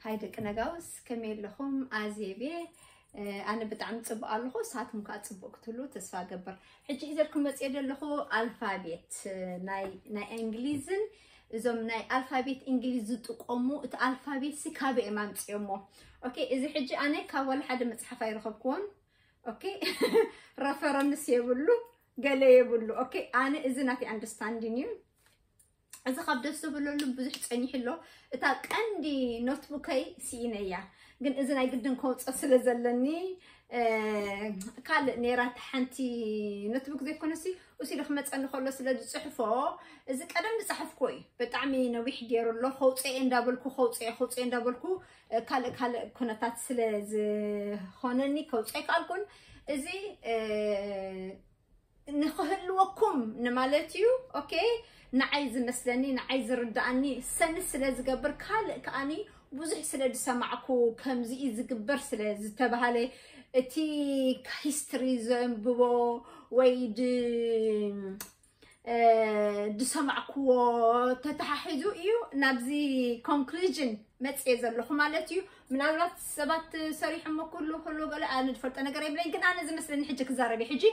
ሃይ ደቂ ነጋውስ፣ ከመይ ኣለኹም? ኣዜብ እየ። ኣነ ብጣዕሚ ጽቡቕ ኣለኹ፣ ንስኻትኩም ከኣ ጽቡቕ ክትህሉ ተስፋ እገብር። ሕጂ ሒዘልኩም መጽየ ዘለኹ ኣልፋቤት፣ ናይ እንግሊዝን፣ እዞም ናይ ኣልፋቤት እንግሊዝ ዝጥቀሙ፣ እቲ ኣልፋቤት ሲ ካበይ እዮም ኣምጺኦሞ? ኦኬ፣ እዚ ሕጂ ኣነ ካብ ዋላ ሓደ መጽሓፍ ኣይረኸብክዎን። ኦኬ፣ ረፈረንስ የብሉ፣ ገለ የብሉ። ኦኬ፣ ኣነ እዚ ናተይ ኣንደርስታንዲን እዩ። እዚ ካብ ደስ ዝብለሉ ብዙሕ ጸኒሑ ኣሎ። እታ ቀንዲ ኖትቡከይ ስኢነያ፣ ግን እዚ ናይ ግድን ከውፅኦ ስለ ዘለኒ ካልእ ነይራ። እታ ሓንቲ ኖትቡክ ዘይኮነሲ፣ እሱ ኢሉ ክመፀኒ ከሎ ስለ ዝፅሕፎ፣ እዚ ቀደም ዝፀሓፍኮ እዩ። ብጣዕሚ ነዊሕ ገይሩ ኣሎ። ከውፅኦ እንዳበልኩ ከውፅኦ ከውፅኦ እንዳበልኩ ካልእ ካልእ ኩነታት ስለ ዝኾነኒ ከውፅኦ ኣይከኣልኩን። እዚ ንክህልወኩም ንማለት እዩ። ኦኬ፣ ንዓይ ዝመስለኒ፣ ንዓይ ዝርዳኣኒ ሰንስ ስለ ዝገብር፣ ካልእ ከኣኒ ብዙሕ ስለ ዝሰማዕኩ፣ ከምዚ እዩ ዝግበር ስለ ዝተባሃለ፣ እቲ ሂስትሪ ዘንብቦ ወይ ድ ዝሰማዕክዎ ተተሓሒዙ እዩ ናብዚ ኮንክሉዥን መፅየ ዘለኹ ማለት እዩ። ምናልባት ሰባት ሰሪሖሞ ኩሉ ኩሉ ገለ ኣነ ዝፈልጦ ነገር የብለኝ፣ ግን ኣነ ዝመስለኒ ሕጂ ክዛረብ እየ። ሕጂ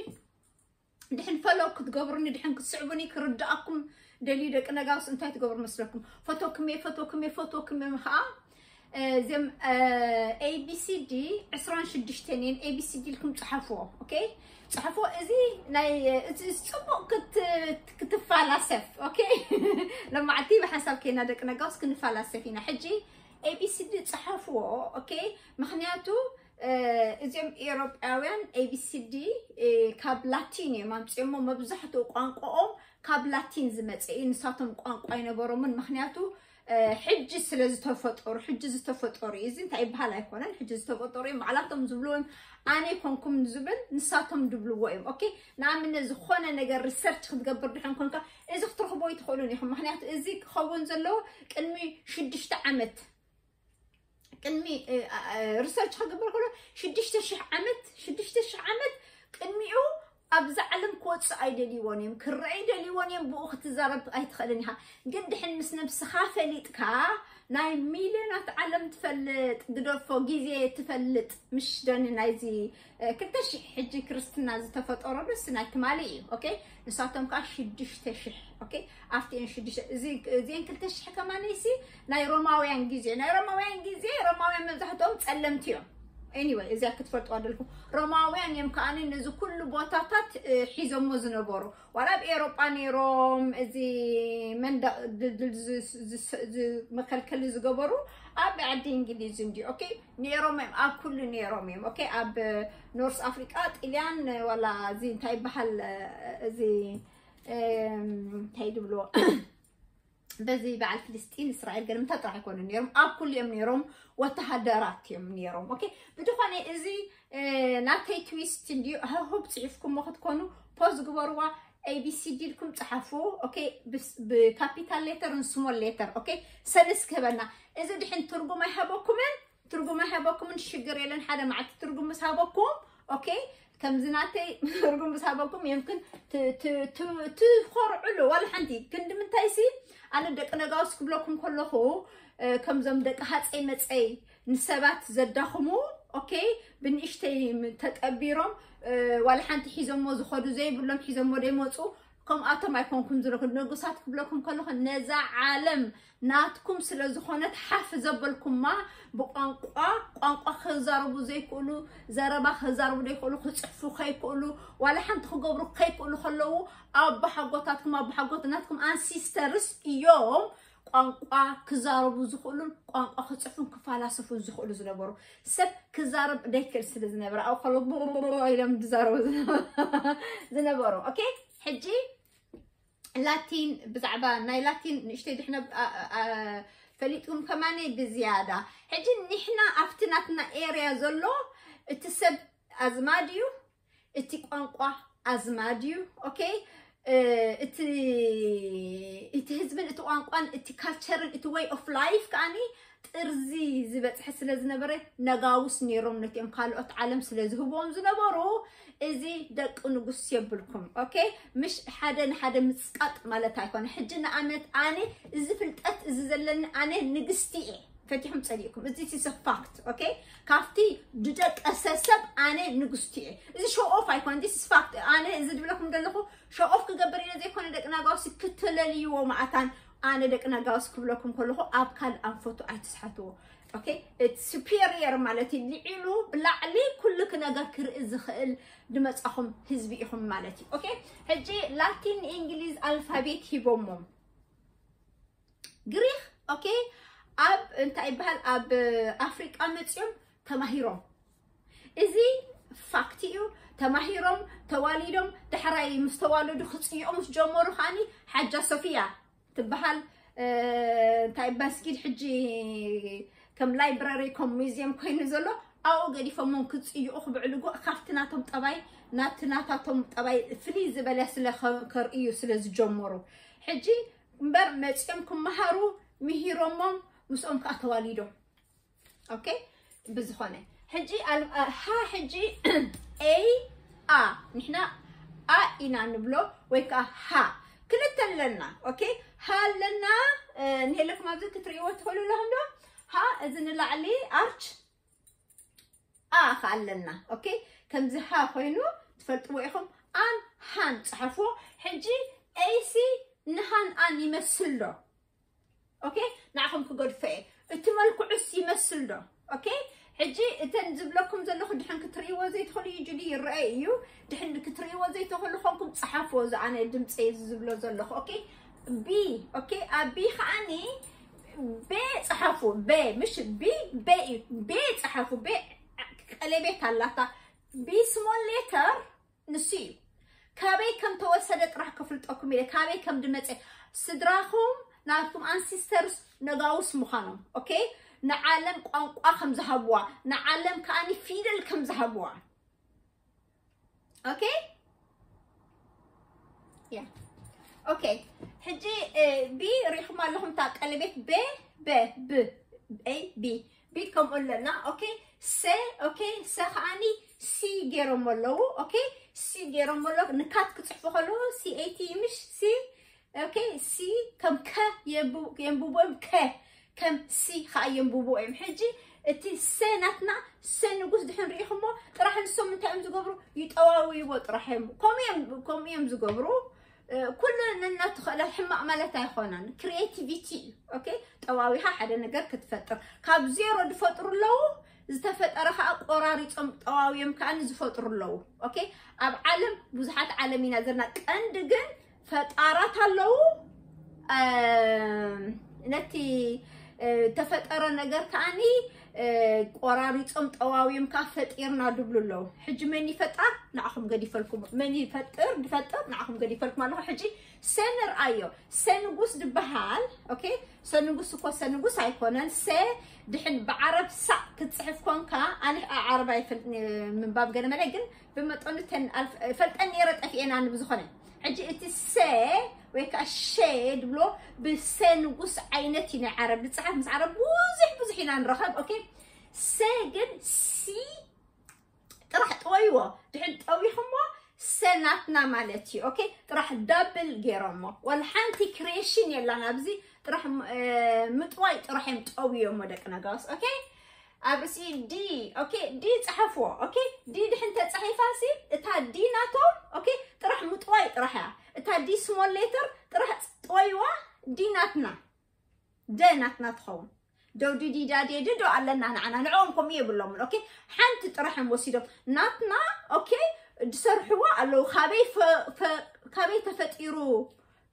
ድሕን ፈሎ ክትገብሩኒ፣ ድሕን ክትስዕቡኒ ክርዳኣኩም ደልዩ ደቂ ነጋውስ እንታይ ትገብሩ መስለኩም? ፈቶክም እየ፣ ፈቶክም እየ፣ ፈቶክም እየ። ከዓ እዚም ኤቢሲዲ ዕስራን ሽዱሽተን እየን። ኤቢሲዲ ኢልኩም ፀሓፍዎ። ኦኬ፣ ፀሓፍዎ። እዚ ናይ እዚ ፅቡቅ ክትፋላሰፍ። ኦኬ፣ ለማዕቲ ብሓሳብ ከይና ደቂ ነጋውስ ክንፋላሰፍ ኢና። ሕጂ ኤቢሲዲ ፀሓፍዎ። ኦኬ፣ ምክንያቱ እዚኦም ኤሮጳውያን ኤቢሲዲ ካብ ላቲን እዮም ኣምፅኦሞ። መብዛሕትኡ ቋንቋኦም ካብ ላቲን ዝመፀ እዩ። ንሳቶም ቋንቋ ኣይነበሮምን። ምክንያቱ ሕጂ ስለ ዝተፈጠሩ፣ ሕጂ ዝተፈጠሩ እዩ። እዚ እንታይ ይበሃል ኣይኮነን። ሕጂ ዝተፈጠሩ እዮም። ባዕላቶም ዝብልዎ እዮም። ኣነ ይኮንኩም ዝብል ንሳቶም ዝብልዎ እዮም። ኦኬ፣ ንኣብነት ዝኾነ ነገር ሪሰርች ክትገብር ድሕን ኮንካ፣ እዚ ክትረኽቦ ኣይትኽእሉን ኢኹም። ምክንያቱ እዚ ክኸውን ዘለዎ ቅድሚ ሽዱሽተ ዓመት፣ ቅድሚ ሪሰርች ክገብር ከሎ ሽዱሽተ ሽሕ ዓመት፣ ሽዱሽተ ሽሕ ዓመት ቅድሚኡ ኣብዛ ዓለም ክወፅእ ኣይደልይዎን እዮም፣ ክረአ ኣይደልይዎን እዮም። ብኡ ክትዛረብ ኣይትኽእልን ኢኻ። ግን ድሕን ምስ ነብስኻ ፈሊጥካ፣ ናይ ሚልዮናት ዓለም ትፈልጥ፣ ግደፎ፣ ግዜ ትፈልጥ፣ ምሽ ደኒ ናይዚ ክልተ ሽሕ ሕጂ ክርስትና ዝተፈጠረሉ እሱ ናይ ትማሊ እዩ። ኦኬ፣ ንሳቶም ከዓ ሽዱሽተ ሽሕ። ኦኬ፣ ኣብቲ እየን ሽዱሽተ፣ እዚ እዚአን ክልተ ሽሕ ከማን ሲ ናይ ሮማውያን ግዜ፣ ናይ ሮማውያን ግዜ፣ ሮማውያን መብዛሕትኦም ጸለምቲ እዮም። ኤኒወይ፣ እዚኣ ክትፈልጡ ኣደልኩም። ሮማውያን እዮም ከኣኒ ነዚ ኩሉ ቦታታት እ፣ ሒዞሞ ዝነበሩ። ዋላ ኣብ ኤሮጳ ነይሮም፣ እዚ መንደቕ ድልድል ዝ- ዝ- ዝ- መከልከሊ ዝገበሩ ኣብ ዓዲ እንግሊዝ እንዲ። ኦኬ፣ ነይሮም እዮም፣ ኣብ ኩሉ ነይሮም እዮም። ኦኬ፣ ኣብ ኖርስ ኣፍሪቃ፣ ጥልያን፣ ዋላ እዚ እንታይ ይበሃል፣ እዚ እም፣ እንታይ ድብልዎ በዚ በዓል ፍልስጢን እስራኤል ገለ ምንታይ ጥራሕ ኣይኮኑን ነይሮም፣ ኣብ ኩሉ እዮም ነይሮም፣ ወተሃደራት እዮም ነይሮም። ኦኬ፣ ብዝኾነ እዚ እ፣ ናተይ ትዊስት እንድዩ። ህሁብ ጽሒፍኩሞ ክትኮኑ ፖዝ ግበርዋ። ኤቢሲዲ ኢልኩም ጸሓፉ። ኦኬ፣ ብስ- ብካፒታል ሌተር ን ስሞል ሌተር። ኦኬ፣ ሰልስ ክህበና። እዚ ድሕን ትርጉም ኣይሃበኩምን፣ ትርጉም ኣይሃበኩምን፣ ሽግር የለን። ሓደ መዓልቲ ትርጉም ምስ ሃበኩም፣ ኦኬ፣ ከምዚ ናተይ ትርጉም ምስ ሃበኩም፣ የምክን ት- ት- ት- ትኾርዕሉ። ዋላ ሓንቲ ክንዲ ምንታይ ሲ፣ ኣነ ደቂ ነጋውስ ክብለኩም ከለኹ፣ እ፣ ከምዞም ደቂ ሃፀይ መፀይ ንሰባት ዘዳኽሙ፣ ኦኬ፣ ብንእሽተይ ም- ተጠቢሮም፣ እ፣ ዋላ ሓንቲ ሒዞሞ ዝኸዱ ዘይብሎም ሒዞሞ ደይመፁ፣ ከምኣቶም ኣይኮንኩም ዝለኹ። ንጉሳት ክብለኩም ከለኹ፣ ነዛ ዓለም ናትኩም ስለ ዝኾነት ሓፍ ዘበልኩማ፣ ብቋንቋ፣ ቋንቋ ክዛረቡ ዘይክእሉ፣ ዘረባ ክዛረቡ ዘይክእሉ፣ ክፅሕፉ ከይክእሉ፣ ዋላ ሓንቲ ክገብሩ ከይክእሉ ከለዉ፣ ኣቦሓጎታትኩም፣ ኣቦሓጎት ናትኩም ኣንሲስተርስ እዮም ቋንቋ ክዛረቡ ዝኽእሉን ቋንቋ ክፅሕፉን ክፈላሰፉን ዝኽእሉ ዝነበሩ። ሰብ ክዛረብ ደይክእል ስለ ዝነበረ፣ ኣብኡ ከሎ ብቕብቕብቕ ኢሎም ዝዛረቡ ዝነበሩ። ኦኬ፣ ሕጂ ላቲን፣ ብዛዕባ ናይ ላቲን ንእሽተይ ድሕነ ኣ- ኣ- ፈሊጥኩም ከማነይ ብዝያዳ። ሕጂ ንሕና ኣብቲ ናትና ኤርያ ዘሎ እቲ ሰብ ኣዝማድ እዩ፣ እቲ ቋንቋ ኣዝማድ እዩ። ኦኬ፣ እ፣ እቲ እቲ ህዝብን እቲ ቋንቋን እቲ ካልቸርን እቲ ወይ ኦፍ ላይፍ ከኣኒ ጥርዚ ዝበፅሐ ስለ ዝነበረ፣ ነጋውስ ነይሮም ነቲኦም ካልኦት ዓለም ስለ ዝህብዎም ዝነበሩ፣ እዚ ደቂ ንጉስ የብልኩም። ኦኬ፣ ምሽ ሓደ ንሓደ ምፅቃጥ ማለት ኣይኮነ። ሕጂ ንኣብነት ኣነ እዚ ፍልጠት እዚ ዘለኒ ኣነ ንግስቲ እየ። ፈቲኹም ጸሊእኩም። እዚ is a fact, okay? ካብቲ ዝደቀሰ ሰብ ኣነ ንግስቲ እየ። እዚ show off ኣይኮን፣ this is fact። ኣነ እዚ ዝብለኩም ዘለኹ show off ክገብር ኢለ ዘይኮነ፣ ደቂ ናጋውሲ ክተለልይዎ መዓታን ኣነ ደቂ ናጋውሲ ክብለኩም ከለኹ ኣብ ካልእ ኣንፈቱ ኣይትስሓትዎ። Okay? It's superior ማለት እዩ። ልዒሉ ብላዕሊ ኩሉ ነገር ክርኢ ዝኽእል ዝመጻኹም ህዝቢ ኢኹም ማለት እዩ። Okay? ሕጂ ላቲን እንግሊዝ ኣልፋቤት ሂቦሞም ግሪክ፣ okay? ኣብ እንታይ ይበሃል፣ ኣብ ኣፍሪቃ መጺኦም ተማሂሮም። እዚ ፋክት እዩ። ተማሂሮም ተዋሊዶም ዳሕራይ ምስ ተዋለዱ ክጽይቑ ምስ ጀመሩ ከዓኒ ሓጃ ሶፊያ ትበሃል፣ እ፣ እንታይ መስጊድ ሕጂ ከም ላይብረሪ ከም ሙዚየም ኮይኑ ዘሎ ኣብኡ ገዲፎሞም ክጽይቑ ክብዕልጉ ካብቲ ናቶም ጠባይ ናብቲ ናታቶም ጠባይ ፍልይ ዝበለ ስለ ከ- ከርእዩ ስለ ዝጀመሩ ሕጂ እምበር መጺኦም ክመሃሩ ምሂሮሞም ምስኦም ከዓ ተዋሊዶም። Okay? ብዝኾነ ሕጂ ኣል- እ፣ ሃ ሕጂ ኤ ኣ ንሕና ኣ ኢና ንብሎ ወይ ከዓ ሃ ክልተ ኣለና። Okay? ሃ ኣለና። እ፣ ንሄለኩም ኣብዚ ክትርእይዎ ትኽእሉ ኣለኹም ዶ? ሃ እዚ ንላዕሊ ኣርች ኣ ከ ኣለና። Okay? ከምዚ ሃ ኮይኑ ትፈልጥዎ ኢኹም። ኣን ሃን ጽሓፍዎ። ሕጂ ኤሲ ንሃን ኣን ይመስል ዶ? Okay? ንዓኹም ክገድፎ እየ። እቲ መልክዑስ ይመስል ዶ? Okay? ሕጂ እተን ዝብለኩም ዘለኹ ድሕን ክትርእይዎ ዘይትኽእሉ እዩ፣ ጁሊ ይረአ እዩ። ድሕን ክትርእይዎ ዘይትኽእሉ ኮንኩም ጸሓፍዎ፣ እዚ ኣነ ድምፀይ እዚ ዝብሎ ዘለኹ። Okay? ቢ፣ okay? ኣብ ቢ ከዓኒ ቤ ጸሓፉ። ቤ፣ ምሽ ቢ፣ ቤ እዩ። ቤ ጸሓፉ። ቤ ቀለቤት ኣላታ። ቢ small letter ንሱ እዩ። ካበይ ከም ተወሰደ ጥራሕ ከፍልጠኩም ኢለ፣ ካበይ ከም ድመፀ። ስድራኹም ናትኩም ኣንሲስተርስ ነጋውስ ምዃኖም። Okay? ንዓለም ቋንቋ ከም ዝሃብዋ፣ ንዓለም ከዓኒ ፊደል ከም ዝሃብዋ። Okay? Yeah. Okay. ሕጂ እ፣ ቢ ሪኹም ኣለኹም እታ ቀለቤት ቤ፣ በ፣ ብ፣ ኤ፣ ቢ። ቢ ከምኡ ኣለና። Okay? ሰ፣ okay? ሰ ከዓኒ ሲ ገይሮም ኣለዉ። Okay? ሲ ገይሮም ኣለዉ። ንካት ክጽሕፉ ከለዉ ሲ ኤ ቲ ምሽ ሲ። Okay? ሲ ከም ከ የንቡ- የንብቦም ከ ከም ሲ ከዓ የንብቦ እዮም። ሕጂ እቲ ሰ ናትና ሰ ንጉስ ድሕን ርኢኹሞ ጥራሕ ንሶም እንታይ እዮም ዝገብሩ? ይጠዋውይዎ ጥራሕ እዮም። ከምኡ እዮም ከምኡ እዮም ዝገብሩ። እ፣ ኩሉ ነናቱ ክእለት ሕማቕ ማለት ኣይኮነን። ክሪኤቲቪቲ እዩ። Okay? ጠዋዊኻ ሓደ ነገር ክትፈጥር ካብ ዜሮ ዝፈጥሩ ኣለዉ። ዝተፈጠረ ከዓ ቆራሪጾም ጠዋውዮም ከዓ ዝፈጥሩ ኣለዉ። Okay? ኣብ ዓለም ብዙሓት ዓለም ኢና ዘለና። ቀንዲ ግን ፈጣራት ኣለዉ። እ፣ ነቲ እ፣ ተፈጠረ ነገር ከዓኒ እ፣ ቆራሪጾም ጠዋውዮም ከዓ ፈጢርና ድብሉ ኣለዉ። ሕጂ መን ይፈጣር ንዓኹም ገዲፈልኩም፣ መን ይፈጥር ድፈጥር ንዓኹም ገዲፈልኩም ኣለኹ። ሕጂ ሰ ንርኣዮ። ሰ ንጉስ ድበሃል። Okay? ሰ ንጉስ እኮ ሰ ንጉስ ኣይኮነን። ሰ ድሕን ብዓረብ ሳእ ክትጽሕፍ ኮንካ ኣነ ዓረብ ኣይፈልጥ ምንባብ ገለ መለ ግን ብመጠኑ ተን ኣልፍ- ፈልጠን ነይረ ጠፊኤና ንብዝኾነ ሕጂ እቲ ሰ ወይ ከዓ ሸ ድብሎ ብሰ ንጉስ ዓይነት እዩ ናይ ዓረብ ዝፅሓፍ ምስ ዓረብ ብዙሕ ብዙሕ ኢና ንረኸብ። Okay? ሰ ግን ሲ ጥራሕ ጠወይዎ ድሕን ጠዊኹሞ ሰ ናትና ማለት እዩ። Okay? ጥራሕ ዳብል ገይሮሞ ዋላ ሓንቲ ክሬሽን የላን ኣብዚ ጥራሕ እ፣ ምጥዋይ ጥራሕ እዮም ጠውዮሞ ደቂ ነጋውስ። Okay? ኣብ ርእሲ ዲ። Okay? ዲ ጸሓፍዎ። Okay? ዲ ድሕን ተጻሒፋ ሲ እታ ዲ ናቶም። Okay? ጥራሕ ምጥዋይ ጥራሕ እያ። እታ ዲ small letter ጥራሕ ጠወይዋ። ዲ ናትና ደ ናትና ትኸውን። ደው ዲ ዲ ዳ ዴ ድ ዶ ኣለና ንዓና ንዕኦም ከምኡ የብሎምን። Okay? ሓንቲ ጥራሕ እዮም ወሲዶም ናትና። Okay? ዝሰርሕዎ ኣለዉ ካበይ ፈ- ፈ- ካበይ ተፈጢሩ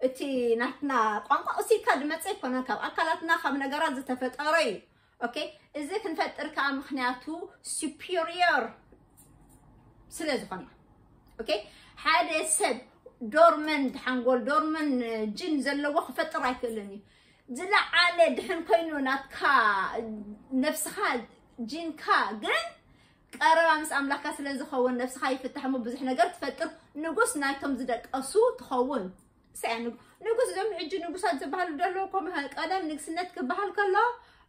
እቲ ናትና ቋንቋ እሲካ ድመፀ ኣይኮነን ካብ ኣካላትና ካብ ነገራት ዝተፈጠረ እዩ። Okay? እዚ ክንፈጥር ከዓ ምክንያቱ superior ስለ ዝኾና። Okay? ሓደ ሰብ ዶርመንት ሓንጎል ዶርመንት ጅን ዘለዎ ክፈጥር ኣይክእልን እዩ። ዝለዓለ ድሕን ኮይኑ ናትካ ነብስኻ ጅንካ ግን ቀረባ ምስ ኣምላካ ስለ ዝኸውን ነብስኻ ይፍታሕ እሞ ብዙሕ ነገር ትፈጥር። ንጉስ ናይቶም ዝደቀሱ ትኸውን። ሰያ ንጉ- ንጉስ እዞም ሕጂ ንጉሳት ዝበሃሉ ዘለዉ ከም ቀደም ንግስነት ክበሃል ከሎ።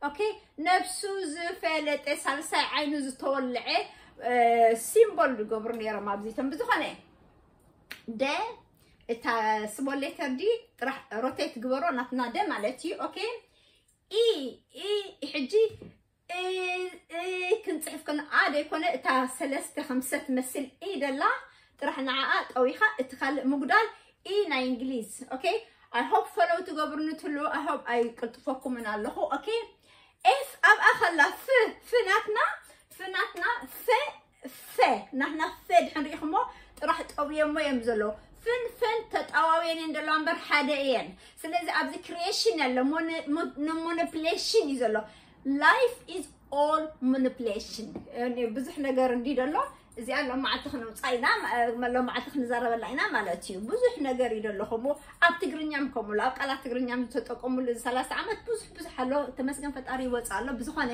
Okay? ነብሱ ዝፈለጠ ሳልሳይ ዓይኑ ዝተወልዐ ሲምቦል ዝገብሩ ነይሮም ኣብዚቶም ብዝኾነ ደ እታ small letter ዲ ጥራሕ ሮቴት ግበሮ ናትና ደ ማለት እዩ። Okay? ኢ ኢ ሕጂ እ እ ክንጽሕፍ ከሎ ኣ ደይኮነ እታ ሰለስተ ከምሰ ትመስል ኢ ደላ ጥራሕ ንዓኣ ጠዊኻ እቲ ካልእ ምጉዳል ኢ ናይ እንግሊዝ okay I hope follow ትገብሩኒ ትሉ I hope ኣይቅልጥፈኩምን ኣለኹ okay ኤፍ ኣብኣ ከላ ፍ ፍ ናትና ፍ ናትና ፈ ፈ ናትና ፈ ድሕን ሪኢኹሞ ጥራሕ ጠውየሞ እዮም ዘለዉ ፍን ፈን ተጣዋውየን እየን ዘለዋ እምበር ሓደ እየን ስለዚ ኣብዚ creation ያለ manipulation እዩ ዘሎ life is all manipulation ብዙሕ ነገር እንዲ ዘሎ እዚኣ ሎም መዓልቲ ክንውፃ ኢና ሎም መዓልቲ ክንዛረበላ ኢና ማለት እዩ ብዙሕ ነገር እዩ ዘለኹም ኣብ ትግርኛም ከምሉ ኣብ ቃላት ትግርኛም ዝተጠቀሙሉ እዚ ሰላሳ ዓመት ብዙሕ ብዙሕ ኣሎ ተመስገን ፈጣሪ ይወፅእ ኣሎ ብዝኾነ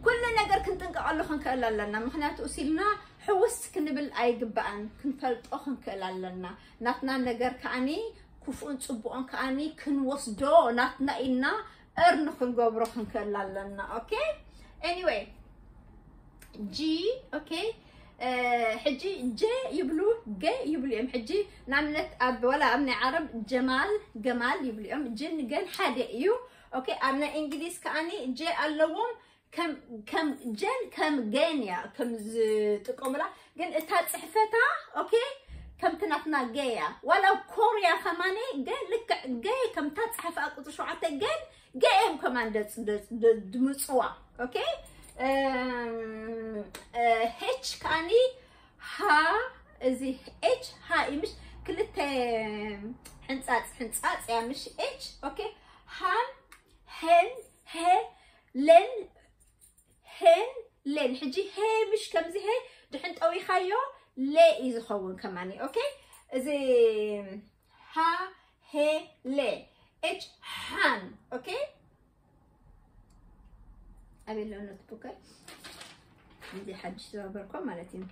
ኩሉ ነገር ክንጥንቀቐሉ ክንክእል ኣለና ምክንያቱ እሲልና ሕውስ ክንብል ኣይግባእን ክንፈልጦ ክንክእል ኣለና ናትና ነገር ከዓኒ ክፉኡን ፅቡቕን ከዓኒ ክንወስዶ ናትና ኢልና earn ክንገብሮ ክንክእል ኣለና okay anyway ጂ okay ሕጂ ጀ ይብሉ ገ ይብሉ እዮም ሕጂ ንኣብነት ኣብ ወላ ኣብ ናይ ዓረብ ጀማል ገማል ይብሉ እዮም ጅን ገን ሓደ እዩ okay ኣብ ናይ እንግሊዝ ከዓኒ ጀ ኣለዎም ከም ከም ጀን ከም ገን እያ ከም ዝጥቀሙላ ግን እታ ፅሕፈታ okay ከምቲ ናትና ገ እያ ዋላ ኮርያ ከማነ ገ ልክዕ ገ ከምታ ፀሓፈኣ ቁፅሪ ሸውዓተ ገን ገ እዮም ከማን ድምፅዋ okay ሄች ከዓኒ ሃ እዚ ኤች ሃ እዩ ምሽ ክልተ ሕንፃፅ ሕንፃፅ እያ ምሽ ኤች okay ሃን ሄን ሄ ሌን ሄን ሌን ሕጂ ሄ ምሽ ከምዚ ሄ ድሕን ጠዊኻዮ ሌ እዩ ዝኸውን ከማኒ okay እዚ ሃ ሄ ሌ ኤች ሃን okay ኣበሎ notebook እዚ ሓድሽ ዝረበርኮ ማለት እዩ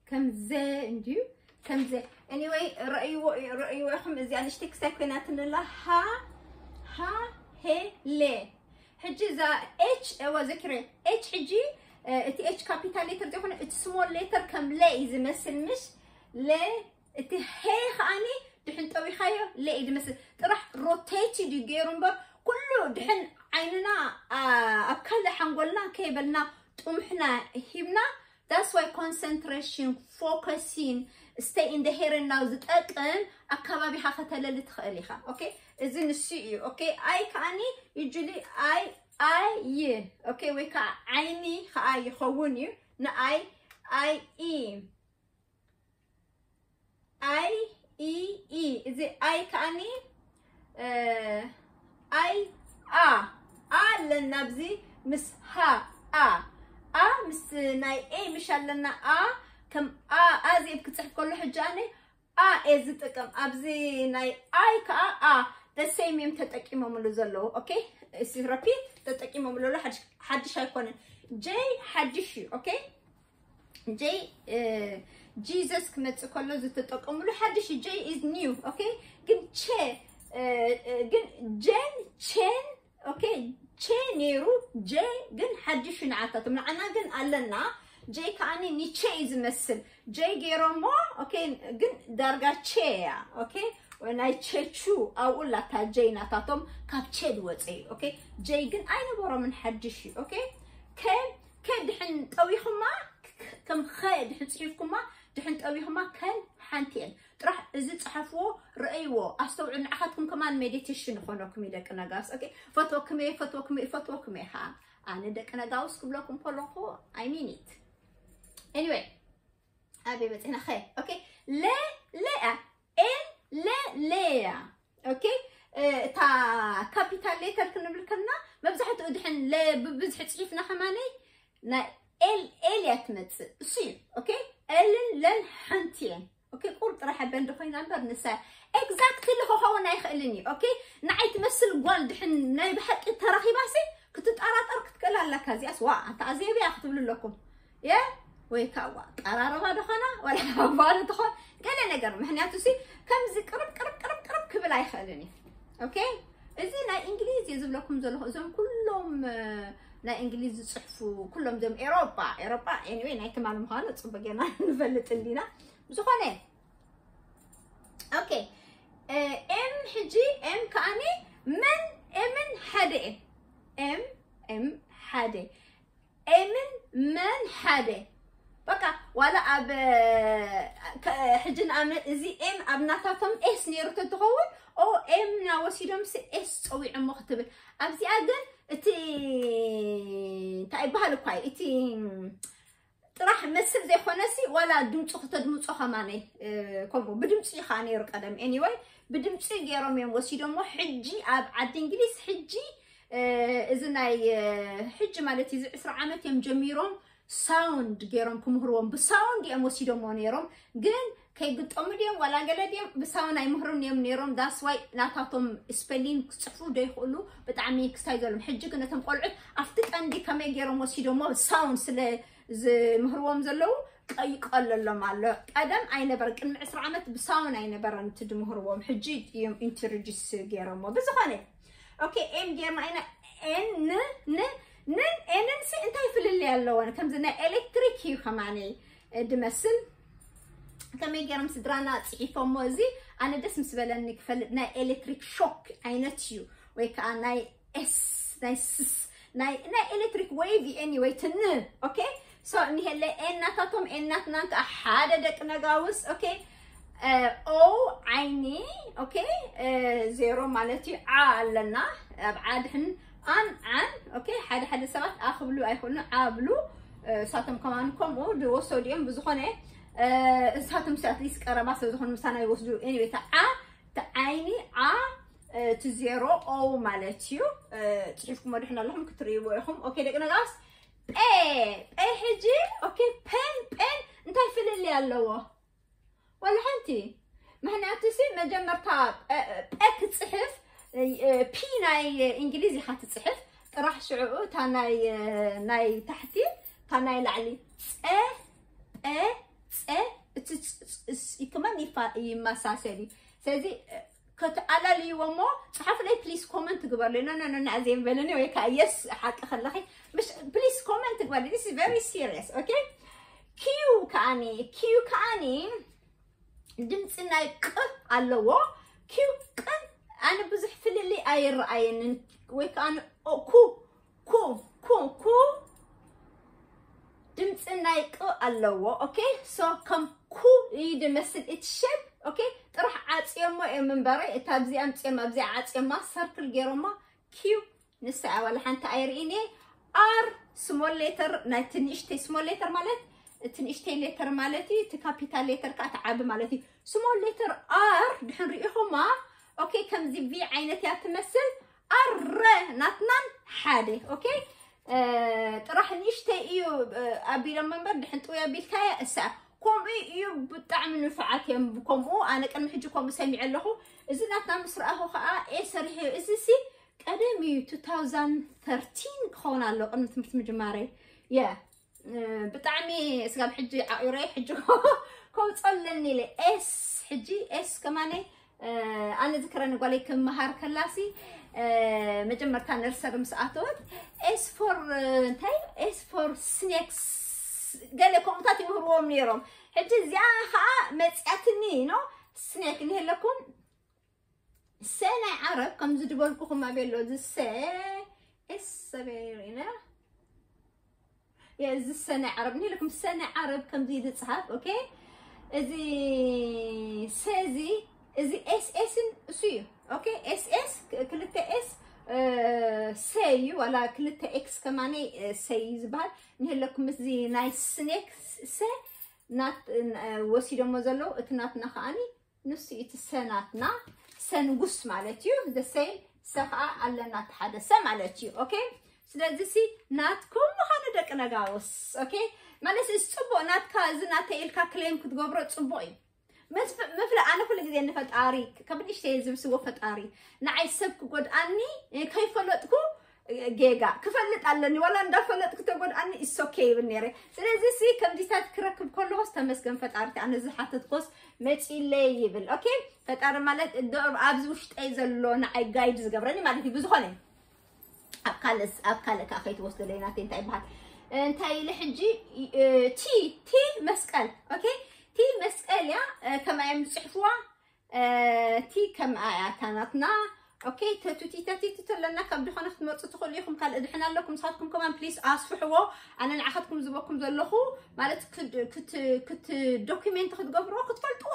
ከምዘ እንድዩ ከምዘ anyway ረእይዎ ረእይዎ ኢኹም እዚኣ ንሽተይ ክሳይ ኮይናትንላ ሃ ሃ ሄ ሌ ሕጂ እዛ ኤች እወ ዘኪረ ኤች ሕጂ እቲ ኤች ካፒታል ሌተር ዘይኮነ እቲ small letter ከም ለ እዩ ዝመስል ምሽ ለ እቲ ሄ ከዓኒ ድሕን ጠዊኻዮ ለ እዩ ዝመስል ጥራሕ rotate ድዩ ገይሩ እምበር ኩሉ ድሕን ዓይንና ኣብ ካልእ ሓንጎልና ከይበልና ጥሙሕና ሂብና that's why concentration focusing stay in the here and now ዝጠቅም ኣካባቢኻ ከተለሊ ትኽእል ኢኻ okay እዚ ንሱ እዩ okay ኣይ ከዓኒ usually ኣይ ኣይ okay ወይ ከዓ ዓይኒ ከዓ ይኸውን እዩ ንኣይ ኣይ ኢ ኣይ ኢ ኢ እዚ ኣይ ከዓኒ ኣይ ኣ ኣ ኣለና ኣብዚ ምስ ሃ ኣ ኣ ምስ ናይ ኤ ምሽ ኣለና ኣ ከም ኣ ኣ ዜብ ክፅሕፍ ከሎ ሕጂ ኣነ ኣ ኤ ዝጥቀም ኣብዚ ናይ ኣይ ከዓ ኣ ደሰይም እዮም ተጠቂሞምሉ ዘለዉ okay ረፒት ተጠቂሞምሉ ሓድሽ ኣይኮነን ጀይ ሓድሽ እዩ okay ጀይ ጂሰስ ክመፅእ ከሎ ዝተጠቀምሉ ሓድሽ ጀይ is new okay ግን ቸ ግን ጀን ቸን okay ቸ ነይሩ ጀይ ግን ሓድሽ ንዓታቶም ንዓና ግን ኣለና ጀይ ከዓኒ ንቸ እዩ ዝመስል ጀይ ገይሮሞ okay ግን ዳርጋ ቸ እያ okay ናይ ቸቹ ኣብኡ ላታ ጀይ ናታቶም ካብ ቸ ዝወፀ እዩ okay ጀይ ግን ኣይነበሮምን ሓድሽ እዩ okay ከ ከ ድሕን ጠዊኹማ ከም ኸ ድሕን ፅሒፍኩማ ድሕን ጠዊኹማ ከን ሓንቲ እየን ጥራሕ እዚ ፀሓፍዎ ረእይዎ ኣስተውዑ ንዓኻትኩም ከማን ሜዲቴሽን ይኾነኩም እዩ ደቂ ነጋውስ okay ፈትወኩም እየ ፈትወኩም እየ ፈትወኩም እየ ከዓ ኣነ ደቂ ነጋውስ ክብለኩም ከለኹ I mean it anyway ኣበይ በፂሕና ኸ okay ለ ለያ ኤል ለ ለያ okay እታ ካፒታል ሌተር ክንብል ከልና መብዛሕትኡ ድሕን ለ ብብዝሒ ፅሒፍና ከማነይ ናይ ኤል ኤል እያ ትመፅእ እሱ እዩ okay ኤልን ለን ሓንቲ እየን okay ቁር ጥራሕ ኣበ እንድኮይና እምበር ንሳ exactly ክኸውን ኣይኽእልን እዩ okay ንዓይ ትመስል ጓል ድሕን ናይ ብሓቂ ተረኺባሲ ክትጠራጠር ክትክእል ኣለካ እዚኣስ ዋ ኣንታ ኣዜብያ ክትብሉ ኣለኩም የ ወይ ከዓ ዋ ቀራረባ ድኾና ወላ ባሉ ትኾን ገለ ነገር ምክንያቱ ሲ ከምዚ ቅርብ ቅርብ ቅርብ ቅርብ ክብል ኣይኽእልን እዩ okay እዚ ናይ እንግሊዝ እየ ዝብለኩም ዘለኹ እዞም ኩሎም ናይ እንግሊዝ ዝፅሕፉ ኩሎም እዞም ኤሮጳ ኤሮጳ anyway ናይ ትማል ምዃኑ ፅቡቅ ጌርና ንፈልጥ እንዲና ዝኾነ okay, M ሕጂ M ከኣኒ መን M ን ሓደ M M ሓደ M ን መን ሓደ በቃ ዋላ ኣብ ሕጂ ንኣብነት እዚ M ኣብ ናታቶም S ነይሩ ተትኸውን ኦ M ና ወሲዶም ስ S ጸዊዖሞ ክትብል ኣብዚኣ ግን እቲ እንታይ ይበሃል እኳ እቲ ጥራሕ መስል ዘይኮነሲ ዋላ ድምፁ ክተድምፆ ከማነይ ከምኡ ብድምፂ እዩ ከዓ ነይሩ ቀደም anyway ብድምፂ ገይሮም እዮም ወሲዶሞ ሕጂ ኣብ ዓዲ እንግሊዝ ሕጂ እዚ ናይ ሕጂ ማለት እዚ ዕስራ ዓመት እዮም ጀሚሮም ሳውንድ ገይሮም ክምህርዎም ብሳውንድ እዮም ወሲዶሞ ነይሮም ግን ከይግጠሙ ድዮም ዋላ ገለ ድዮም ብሳውንድ ኣይምህሩን እዮም ነይሮም that's why ናታቶም spelling ክፅሕፉ ደይኽእሉ ብጣዕሚ ክስታይ ዘሎም ሕጂ ግን ነቶም ቆልዑት ኣብቲ ቀንዲ ከመይ ገይሮም ወሲዶሞ ሳውንድ ስለ ዝምህርዎም ዘለዉ ቀይቀለሎም ኣሎ ቀደም ኣይነበረ ቅድሚ ዕስራ ዓመት ብሳውን ኣይነበረን እቲ ድምህርዎም ሕጂ እዮም introduce ገይሮሞ ብዝኾነ okay M ጌርና ኢና N ን N ን N ን ሲ እንታይ ፍልልይ ኣለወን ከምዚ ናይ ኤሌክትሪክ እዩ ከማነይ ድመስል ከመይ ገይሮም ስድራና ፅሒፎሞ እዚ ኣነ ደስ ምስ በለኒ ክፈልጥ ናይ ኤሌክትሪክ ሾክ ዓይነት እዩ ወይ ከዓ ናይ S ናይ ስስ ናይ ናይ ኤሌክትሪክ wave anyway ትን okay so እኒሄለ N ናታቶም N ናትናን ከዓ ሓደ ደቂ ነጋውስ okay O ዓይኒ okay ዜሮ ማለት እዩ ዓ ኣለና ኣብ ዓ ድሕን ኣን ዓን okay ሓደ ሓደ ሰባት ኣ ክብሉ ኣይኽእሉን ዓ ብሉ እሳቶም ከማን ከምኡ ዝወሰዱ እዮም ብዝኾነ እሳቶም ሲ ኣትሊስት ቀረባ ስለ ዝኾኑ ምሳና ይወስዱ anyway ዓ እቲ ዓይኒ ዓ እቲ ዜሮ O ማለት እዩ ፅሒፍኩሞ ድሕን ኣለኹም ክትርእይዎ ኢኹም okay ደቂ ነጋውስ ጴ ጴ ሕጂ okay ፔን ጴን እንታይ ፍልልይ ኣለዎ ወላ ሓንቲ ምክንያቱ ሲ መጀመርታ ጴ ክፅሕፍ ፒ ናይ እንግሊዝ ኢኻ ትፅሕፍ ጥራሕ ሽዕኡ እታ ናይ ናይ ታሕቲ እታ ናይ ላዕሊ ፀ ጴ ፀ እቲ ከመን ይመሳሰል እዩ ስለዚ ከተኣላልይዎ እሞ ፅሓፉለይ please comment ግበርለይ no no no ኣዘይ በለኒ ወይ ከዓ yes ሓቂ ከለኺ ምሽ please comment ግበርለይ this is very serious okay Q ከዓኒ Q ከዓኒ ድምፂ ናይ ቅ ኣለዎ Q ቅ ኣነ ብዙሕ ፍልልይ ኣይረኣየንን ወይ ከዓ ኩ ኩ ኩ ኩ ድምፂ ናይ ቅ ኣለዎ okay so ከም ኩ እዩ ድመስል እቲ shape okay ጥራሕ ዓፅዮሞ እዮም እምበረ እታ ኣብዚኣ ኣምፅኦም ኣብዚኣ ዓፅዮማ ሰርክል ገይሮማ Q ንሳ ዋላ ሓንቲ ኣይርእን እየ R small letter ናይ ትንእሽተይ small letter ማለት ትንእሽተይ letter ማለት እዩ እቲ capital letter ከዓ ተዓቢ ማለት እዩ small letter R ድሕን ርኢኹማ okay ከምዚ V ዓይነት እያ ትመስል ኣረ ናትናን ሓደ okay ጥራሕ ንእሽተይ እዩ ኣቢሎም መንበር ድሕን ጥውይ ኣቢልካያ እሳ ከምኡ እዩ ብጣዕሚ ንፉዓት እዮም ከምኡ ኣነ ቅድሚ ሕጂ ከምኡ ሰሚዐ ኣለኹ እዚ ናትና ምስ ረኣኹ ከዓ ኤ ሰሪሐ እዚ ሲ ቀደም እዩ two thousand thirteen ክኸውን ኣሎ ቅድሚ ትምህርቲ ምጅማረይ የ ብጣዕሚ ስጋብ ሕጂ ዓቂረ ሕጂ ከውፀለኒ ኢለ ኤስ ሕጂ ኤስ ከማነይ ኣነ ዝክረኒ ጓለይ ክመሃር ከላሲ መጀመርታ ነርሰሪ ምስ ኣተወት ኤስ ፎር እንታይ ኤስ ፎር ስኔክስ ገለ ከምኡታት ይምህርዎም ነይሮም ሕጂ እዚኣ ከዓ መፅያትኒ ኖ ስኔክ እንሄለኩም ሰ ናይ ዓረብ ከምዚ ዝበልኩኹም ኣበሎ እዚ ሰ ኤስ ሰበሪና እዚ ሰ ናይ ዓረብ እንሄለኩም ሰ ናይ ዓረብ ከምዚ ዝፅሓፍ okay እዚ ሰ እዚ እዚ ኤስ ኤስ ን እሱ እዩ okay ኤስ ኤስ ክልተ ኤስ ሰ እዩ ዋላ ክልተ ኤክስ ከማነይ ሰ እዩ ዝበሃል እንሄለኩም እዚ ናይ ስኔክ ሰ ናት ወሲዶሞ ዘለዉ እቲ ናትና ከዓኒ ንሱ እቲ ሰ ናትና ሰ ንጉስ ማለት እዩ the same ሰ ከዓ ኣለና እቲ ሓደ ሰ ማለት እዩ okay ስለዚ ሲ ናትኩም ምዃኑ ደቂ ነጋውስ okay ማለት እዚ ፅቡቅ ናትካ እዚ ናተ ኢልካ ክሌም ክትገብሮ ፅቡቅ እዩ መፍለ ኣነ ኩሉ ግዜ ንፈጣሪ ከብንሽተየ ዝብስዎ ፈጣሪ ንዓይ ሰብ ክጎድኣኒ ከይፈለጥኩ ጌጋ ክፈልጥ ኣለኒ ዋላ እንዳፈለጥኩ ተጎድኣኒ እሶኬ ይብል ነይረ ስለዚ ሲ ከምዚታት ክረክብ ከለኹስ ተመስገን ፈጣርቲ ኣነ ዝሓተትኮስ መፂለይ ይብል okay ፈጣሪ ማለት ኣብዚ ውሽጠይ ዘሎ ንዓይ ጋይድ ዝገብረኒ ማለት እዩ ብዝኾነ ኣብ ካልእ ኣብ ካልእ ከዓ ከይትወስዶ ለይናተይ እንታይ ይበሃል እንታይ ኢለ ሕጂ ቲ ቲ መስቀል okay ቲ መስቀል እያ ከማይ እዮም ዝፅሕፍዋ ቲ ከም ኣያ ታናትና okay ተቱቲ ተቲቲ ተለና ካብ ድኾነ ክትመርጹ ትኽእሉ ኢኹም። ካልእ ድሕን ኣለኩም። ንሳትኩም ከማን please ኣስፍሕዎ። ኣነ ንዓኻትኩም ዝበኩም ዘለኹ ማለት ክት document ክትገብርዎ ክትፈልጥዎ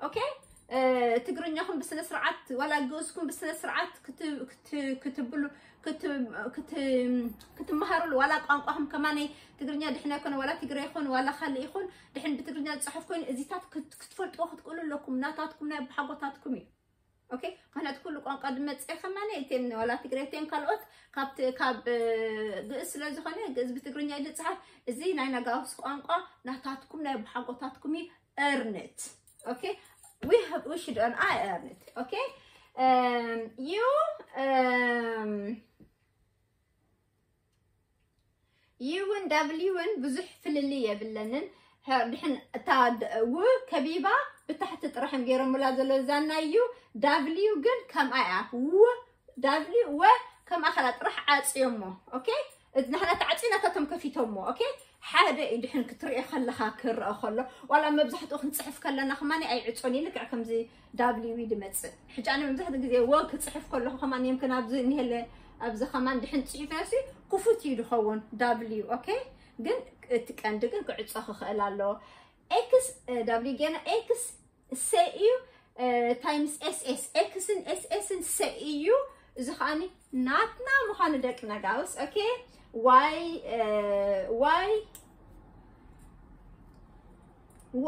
okay ትግርኛኹም ብስነ ስርዓት ዋላ ግእዝኩም ብስነ ስርዓት ክትብሉ ክትመሃሩሉ ዋላ ቋንቋኹም ከማነይ ትግርኛ ድሕና ይኮነ ዋላ ትግረ ይኹን ዋላ ካልእ ይኹን ድሕን ብትግርኛ ዝፅሑፍ ኮይኑ እዚታት ክትፈልጥዎ ክትክእሉ ኣለኩም። ናታትኩም ናይ ኣቦሓጎታትኩም እዩ። okay ምክንያቱ ኩሉ ቋንቋ ድመፅእ ከማነ እቴን ዋላ ትግረ እቴን ካልኦት ካብ ግእዝ ስለ ዝኾነ ግእዝ ብትግርኛ እዩ ዝፅሓፍ። እዚ ናይ ነጋውስ ቋንቋ ናታትኩም ናይ ኣቦሓጎታትኩም እዩ። Earn it okay we have we should earn I earn it okay you U ን W ን ብዙሕ ፍልልይ የብለንን። ድሕን እታ ው ከቢባ ብታሕቲ ጥራሕም ገይሮምላ ዘሎ ዛና እዩ። W ግን ከምኣ እያ። ው W ወ ከምኣ ከላ ጥራሕ ዓፅዮሞ okay ናህና ተዓፅዩ ናታቶም ከፊቶሞ okay ሓደ እዩ ድሕን ክትሪኦ ከለኻ ክረአ ከሎ ዋላ መብዛሕትኡ ክንፅሕፍ ከለና ከማኒ ኣይዕፆን እዩ ልክዕ ከምዚ W ድመፅእ ሕጂ ኣነ መብዛሕትኡ ግዜ ወ ክፅሕፍ ከለኹ ከማኒ የምክን ኣብዚ እኒሄለ ኣብዚ ከማን ድሕን ፅሒፈ ሲ ክፉት እዩ ድኸውን W okay ግን እቲ ቀንዲ ግን ክዕፆ ክኽእል ኣለዎ። X W ገና X ሰ እዩ times S S X ን S S ን ሰ እዩ። እዚ ከዓኒ ናትና ምዃኑ ደቂ ነጋውስ okay Y Y ዎ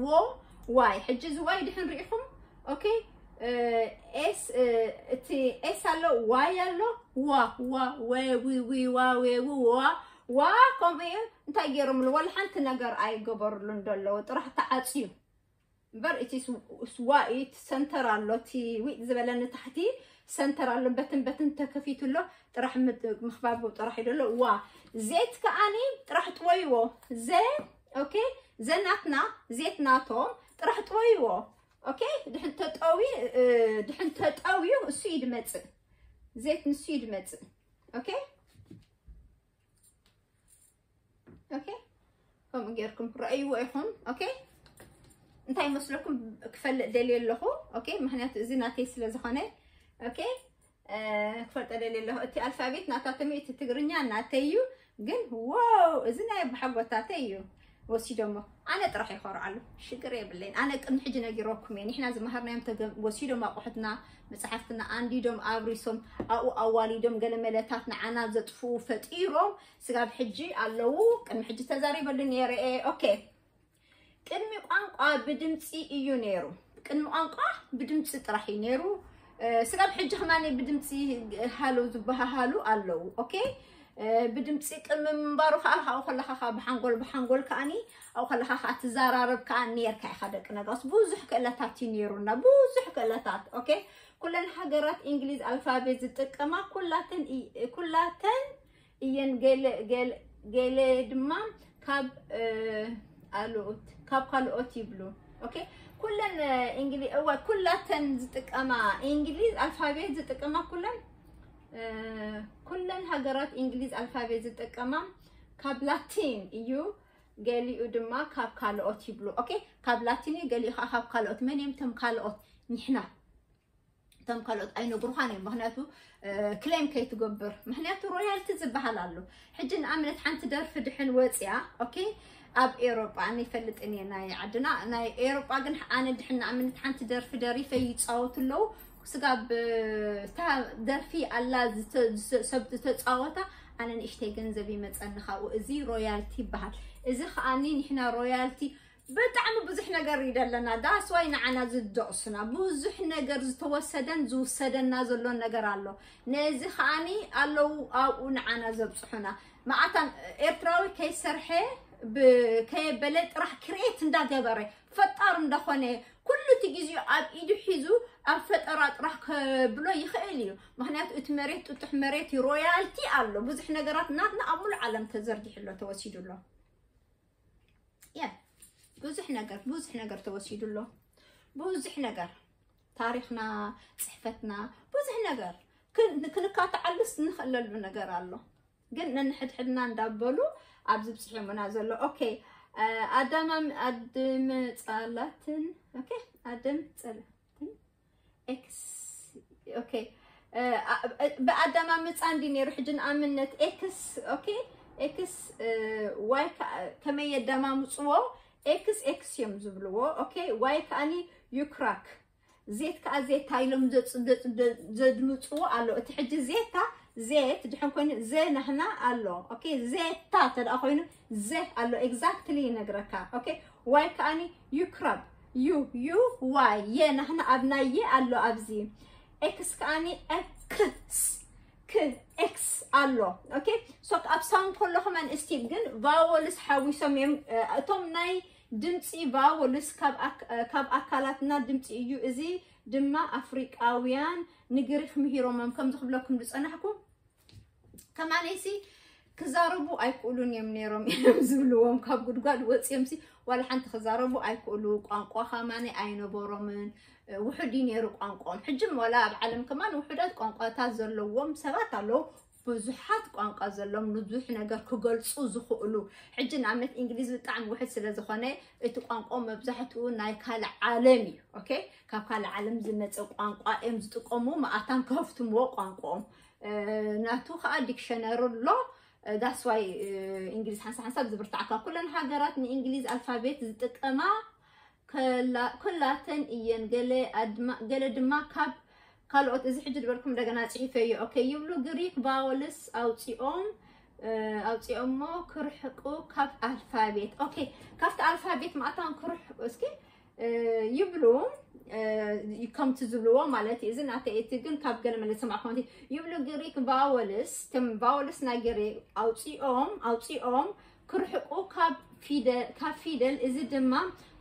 ዎ Y ሕጂ እዚ Y ድሕን ሪኢኹም okay S እቲ S ኣሎ Y ኣሎ ዋ ዋ ወ ዊ ዊ ዋ ዌ ው ዋ ዋ ከምኡ እዩ። እንታይ ገይሮምሉ ወላ ሓንቲ ነገር ኣይገበሩሉን ደለዉ ጥራሕ ተዓፅዩ እምበር እቲ ስዋ እቲ ሰንተር ኣሎ እቲ ዊጥ ዝበለ ንታሕቲ ሰንተር ኣሎ በትን በትን ተከፊቱ ኣሎ ጥራሕ ምክባብ ጥራሕ ይደሎ ዋ ዜት ከዓኒ ጥራሕ ጥወይዎ ዘ okay ዘናትና ዜት ናቶም ጥራሕ ጥወይዎ okay ድሕን ተጠዊ ድሕን ተጠውዩ እሱ ይድመጽእ ዜት ንሱ ይድመጽእ okay okay ከምኡ ጌርኩም ረእይዎ ኢኹም okay እንታይ መስለኩም ክፈልጥ ደልየ ኣለኹ okay ምክንያቱ እዚ ናተይ ስለ ዝኾነ okay ክፈልጦ ደልየ ኣለኹ እቲ ኣልፋቤት ናታቶም እቲ ትግርኛ ናተይ እዩ ግን wow እዚ ናይ ኣቦሓጎታተይ እዩ ወሲዶሞ ኣነ ጥራሕ ይኮርዓሉ ሽግር የብለይን ኣነ ቅድሚ ሕጂ ነጊረኩም እየ ንሕና ዝመሃርናዮም ወሲዶም ኣቑሑትና መፅሓፍትና ኣንዲዶም ኣብሪሶም ኣብኡ ኣዋሊዶም ገለ መለታት ንዓና ዘጥፍኡ ፈጢሮም ስጋብ ሕጂ ኣለዉ ቅድሚ ሕጂ ተዛሪበሉ ነይረ እየ okay ቅድሚ ቋንቋ ብድምፂ እዩ ነይሩ ቅድሚ ቋንቋ ብድምፂ ጥራሕ እዩ ነይሩ ስጋብ ሕጂ ከማኒ ብድምፂ ሃለው ዝበሃሃሉ ኣለዉ okay ብድምፂ ቅድሚ ምንባሩ ከዓ ካብኡ ከለካ ከዓ ብሓንጎል ብሓንጎል ከዓኒ ኣብኡ ከለካ ከዓ ትዘራረብ ከዓ ነርካ ኢካ ደቂ ነጋስ ብዙሕ ክእለታት እዩ ነይሩና ብዙሕ ክእለታት okay ኩለን ሃገራት እንግሊዝ ኣልፋቤት ዝጥቀማ ኩላተን ኩላተን እየን ገለ ገለ ገለ ድማ ካብ ኣልኦት ካብ ካልኦት ይብሉ okay ኩለን እንግሊዝ እዋ ኩላተን ዝጥቀማ እንግሊዝ ኣልፋቤት ዝጥቀማ ኩለን ኩለን ሃገራት እንግሊዝ ኣልፋቤት ዝጥቀማ ካብ ላቲን እዩ ገሊኡ ድማ ካብ ካልኦት ይብሉ okay ካብ ላቲን እዩ ገሊኡ ከዓ ካብ ካልኦት መን እዮም ቶም ካልኦት ንሕና እቶም ካልኦት ኣይነግሩኻን እዮም ምክንያቱ ክሌም ከይትገብር ምክንያቱ ሮያልቲ ዝበሃል ኣሎ ሕጂ ንኣብነት ሓንቲ ደርፊ ድሕን ወፅያ okay ኣብ ኤሮጳ ኣነ ይፈልጥን እየ ናይ ዓድና ናይ ኤሮጳ ግን ኣነ ድሕን ንኣብነት ሓንቲ ደርፊ ደሪፈ ይፃወቱ ኣለዉ ስጋብ እታ ደርፊ ኣላ ሰብ ዝተፃወታ ኣነ ንእሽተይ ገንዘብ ይመፀኒ ካብኡ እዚ ሮያልቲ ይበሃል እዚ ከዓኒ ንሕና ሮያልቲ ብጣዕሚ ብዙሕ ነገር ይደለና that's why ንዓና ዝደቕሱና ብዙሕ ነገር ዝተወሰደን ዝውሰደና ዘሎን ነገር ኣሎ ነዚ ከዓኒ ኣለዉ ኣብኡ ንዓና ዘብፅሑና መዓታን ኤርትራዊ ከይሰርሐ ከየበለ ጥራሕ create እንዳገበረ ፈጣር እንዳኾነ ኩሉ እቲ ግዜኡ ኣብ ኢዱ ሒዙ ኣብ ፈጠራ ጥራሕ ከብሎ ይኽእል እዩ ምክንያቱ እቲ መሬት ጥጡሕ መሬት እዩ ሮያልቲ ኣሎ ብዙሕ ነገራት ናትና ኣብ ሙሉ ዓለም ተዘርጊሑ ኣሎ ተወሲዱ ኣሎ ያ ብዙሕ ነገር ብዙሕ ነገር ተወሲዱ ኣሎ ብዙሕ ነገር ታሪኽና ፅሕፈትና ብዙሕ ነገር ክንካተዓሉስ ንኽእለሉ ነገር ኣሎ ግን ነንሕድሕድና እንዳበሉ ኣብዚ ብፅሑ የሙና ዘሎ okay ኣዳማም ኣድምፃላትን okay ኣድምፅል x okay ብኣዳማምፃ እንዲ ነይሩ ሕጂ ንኣብነት x okay x y ከመይ የዳማምፅዎ x x እዮም ዝብልዎ okay y ከዓኒ ይኩራክ ዜት ከዓ ዜታ ኢሎም ዘድምፅዎ ኣሎ እቲ ሕጂ ዜታ ዜት ድሕን ኮይኑ ዘ ናህና ኣሎ okay ዜታ ተደኣ ኮይኑ ዘ ኣሎ exactly ይነግረካ okay y ከዓኒ ይኩራብ ዩ ዩ ዋይ የ ናህና ኣብ ናይ የ ኣሎ ኣብዚ ኤክስ ከዓኒ ኤክስ ክ ኤክስ ኣሎ okay so ኣብ ሳውንድ ከሎ ከማን ስቲል ግን ቫወልስ ሓዊሶም እዮም እቶም ናይ ድምፂ ቫወልስ ካብ ኣካላትና ድምፂ እዩ እዚ ድማ ኣፍሪቃውያን ንግሪክ ምሂሮሞም ከምዚ ክብለኩም ዝፀናሕኩ ከማነይሲ ክዛረቡ ኣይክእሉን እዮም ነይሮም እዮም ዝብልዎም ካብ ጉድጓድ ወፂኦም ሲ ዋላ ሓንቲ ክዛረቡ ኣይክእሉ ቋንቋ ከማነ ኣይነበሮምን ውሑድ እዩ ነይሩ ቋንቋኦም ሕጂ ዋላ ኣብ ዓለም ከማን ውሑዳት ቋንቋታት ዘለዎም ሰባት ኣለዉ ብዙሓት ቋንቋ ዘሎም ንብዙሕ ነገር ክገልፁ ዝኽእሉ ሕጂ ንኣብነት እንግሊዝ ብጣዕሚ ውሕድ ስለ ዝኾነ እቲ ቋንቋ መብዛሕትኡ ናይ ካልእ ዓለም እዩ okay ካብ ካልእ ዓለም ዝመፀ ቋንቋ እዮም ዝጥቀሙ መኣታን ከፍትምዎ ቋንቋኦም ናቱ ከዓ ዲክሸነሪ ኣሎ that's why እንግሊዝ ሓንሳ ሓንሳብ ዝብርታዕ ካብ ኩለን ሃገራት ንእንግሊዝ ኣልፋቤት ዝጥቀማ ኩላተን እየን ገለ ድማ ካብ ካልኦት እዚ ሕጂ ዝበልኩም እንደገና ፅሒፈዮ okay ይብሉ ግሪክ ቫወልስ ኣውፂኦም ኣውፂኦሞ ክርሕቁ ካብ ኣልፋቤት okay ካብቲ ኣልፋቤት ማእታን ክርሕቁ እስኪ ይብሉ ከምቲ ዝብልዎ ማለት እዩ እዚ ናተይ እቲ ግን ካብ ገለ መለ ዝሰማዕኩም ይብሉ ግሪክ ቫወልስ ትም ቫወልስ ናይ ግሪክ ኣውፂኦም ኣውፂኦም ክርሕቁ ካብ ፊደል ካብ ፊደል እዚ ድማ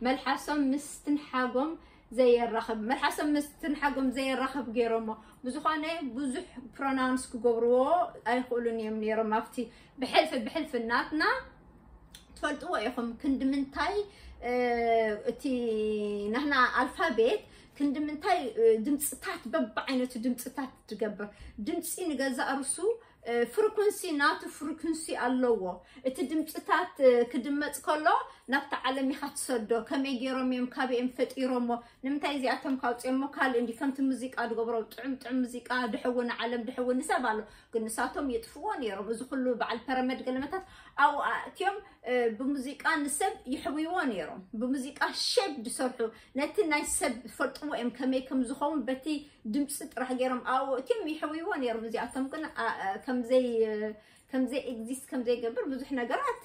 መልሓሶም ምስ ትንሓጎም ዘየራኽብ መልሓሶም ምስ ትንሓጎም ዘየራኽብ ገይሮሞ ብዝኾነ ብዙሕ ፕሮናውንስ ክገብርዎ ኣይኽእሉን እዮም ነይሮም ኣብቲ ብሕልፊ ብሕልፊ ናትና ትፈልጥዎ ኢኹም ክንዲ ምንታይ እቲ ናህና ኣልፋቤት ክንዲ ምንታይ ድምፅታት በብዓይነቱ ድምፅታት ትገብር ድምፂ ንገዛእ ርሱ ፍሪኩንሲ ናቱ ፍሪኩንሲ ኣለዎ እቲ ድምፅታት ክድመፅ ከሎ ናብቲ ዓለም ኢኻ ትሰዶ ከመይ ገይሮም እዮም ካበኦም ፈጢሮሞ ንምንታይ እዚኣቶም ካውፅኦሞ ካልእ እንዲ ከምቲ ሙዚቃ ዝገብሮ ጥዑም ጥዑም ሙዚቃ ድሕዊ ንዓለም ድሕዊ ንሰብ ኣሎ ግን ንሳቶም የጥፍዎ ነይሮም እዚ ኩሉ በዓል ፐረመድ ገለመታት ኣብኡ ኣእትዮም ብሙዚቃ ንሰብ ይሕውይዎ ነይሮም ብሙዚቃ ሼፕ ዝሰርሑ ነቲ ናይ ሰብ ፈልጥዎ እዮም ከመይ ከም ዝኸውን በቲ ድምፂ ጥራሕ ገይሮም ኣብኡ እትዮም ይሕውይዎ ነይሮም እዚኣቶም ግን ከምዘይ ከምዘይ ኤግዚስት ከምዘይገብር ብዙሕ ነገራት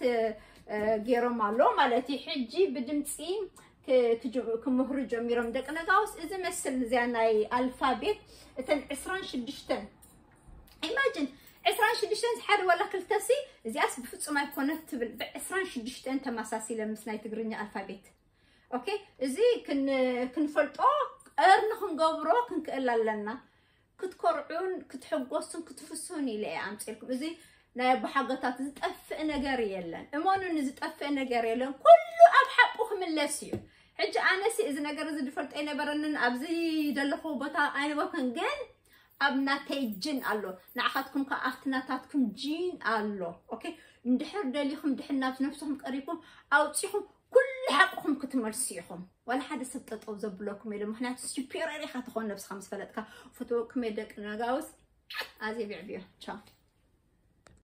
ገይሮም ኣለዉ ማለት እዩ ሕጂ ብድምፂ ክምህሩ ጀሚሮም ደቂ ነጋውስ እዚ መስል እዚኣ ናይ ኣልፋቤት እተን ዕስራን ሽዱሽተን ኢማጅን ዕስራን ሽዱሽተን ሓደ ዋላ ክልተሲ እዚኣስ ብፍፁም ኣይኮነት ትብል ብዕስራን ሽዱሽተን ተመሳሲለ ምስ ናይ ትግርኛ ኣልፋቤት ኦኬ እዚ ክንፈልጦ ቀርኒ ክንገብሮ ክንክእል ኣለና ክትኮርዑን ክትሕጎሱን ክትፍሱን ኢለ እየ ኣምፅልኩም እዚ ናይ ኣቦሓጎታት ዝጠፍእ ነገር የለን እመኑኒ ዝጠፍእ ነገር የለን ኩሉ ኣብ ሓቁ ክምለስ እዩ ሕጂ ኣነሲ እዚ ነገር እዚ ዝፈልጦ ኣይነበረንን ኣብዚ ዘለኹ ቦታ ኣይነበርኩን ግን ኣብ ናተይ ጅን ኣሎ ንዓኻትኩም ከዓ ኣብቲ ናታትኩም ጂን ኣሎ ኦኬ እንድሕር ደሊኹም ድሕን ናብ ነብስኹም ቀሪብኩም ኣውፂኹም ኩሉ ሓቅኹም ክትመልሱ ኢኹም ዋላ ሓደ ሰብ ጠጠው ዘብለኩም የለ ምክንያቱ ሱፔሪየር ኢኻ ትኾን ነብስኻ ምስ ፈለጥካ ፈትወኩም እየ ደቂ ነጋውስ ኣዜ ብዕብዮ ቻው